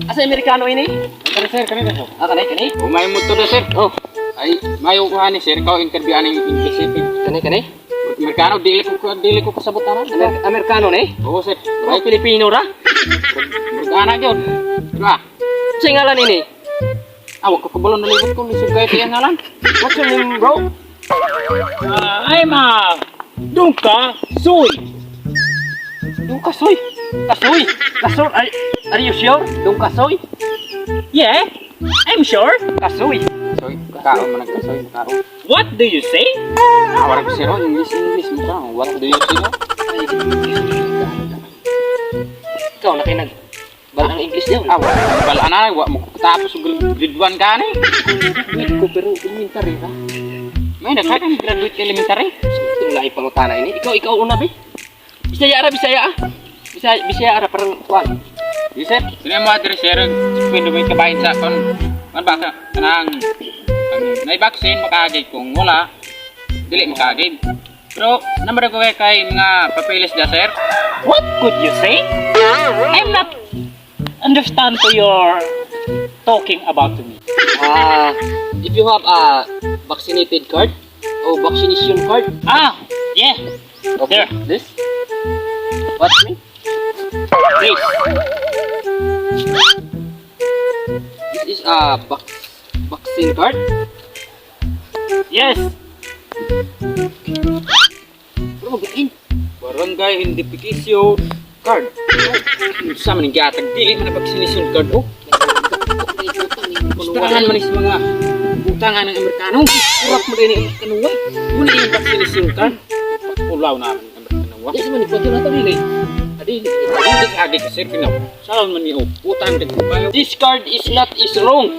Asa Amerikano ini? Kani, sir, kani na, sir. Ah, kanay, kanay. Umay mo to sir. Oh, Ay, mayo ko hani, sir, ikaw interview aning English, sir. Kanay, kanay. Amerikano, dili ko kasabot anan. Amerikano ni? Oo, sir. Ay, Pilipino ra. Murag ana gyud. Diba? Sa ngalan ini? Ah, wa ko kabalo, nalibot ko lisod kay kaya ngalan. What's your name, bro? I'm Dungka Soy. Dung Kasoy. Kasoy. Kasoy. Are you sure? Dung Kasoy? Yeah, I'm sure. Kasoy. Soy, kaon man ang kasoy, kaon. What do you say? Ah, wala ko, sir, oh, English English mo ka. What do you say? Ikaw na kay nag balang English daw. Ah, wala. Bala na, wa mo tapos og grade 1 ka ni. Wait ko pero elementary ra. May nagkakan graduate elementary. Itong lahi pangutana ini. Ikaw, ikaw una be. Bisaya ra, Bisaya ah. Bisaya, Bisaya ra parang kuan. Di, sir, sino mo address, sir? Pwede mo kabahin sa kon man ba ka kanang ang may vaccine makaagi, kung wala dili makaagi. Pero naman ko kay mga papeles da, sir. What could you say? I'm not understand to your talking about to me. Ah, if you have a vaccinated card o vaccination card. Ah, yeah. Okay. There. This? What me? This. This is a vaccine card. Yes. Pero magain. Barangay identification card. Sa man giatag dili man na vaccination card oh. Butangan man is mga butangan ng Amerikano. Kurap mo din ang Amerikano wa. Muna yung vaccination card. Pulaw na ang Amerikano wa. Yes man, ipagyo na to dili. Adi, Hindi ka agi ka, sir, kinaw. Saan man ni oh, utang kag kayo. this card is not is wrong.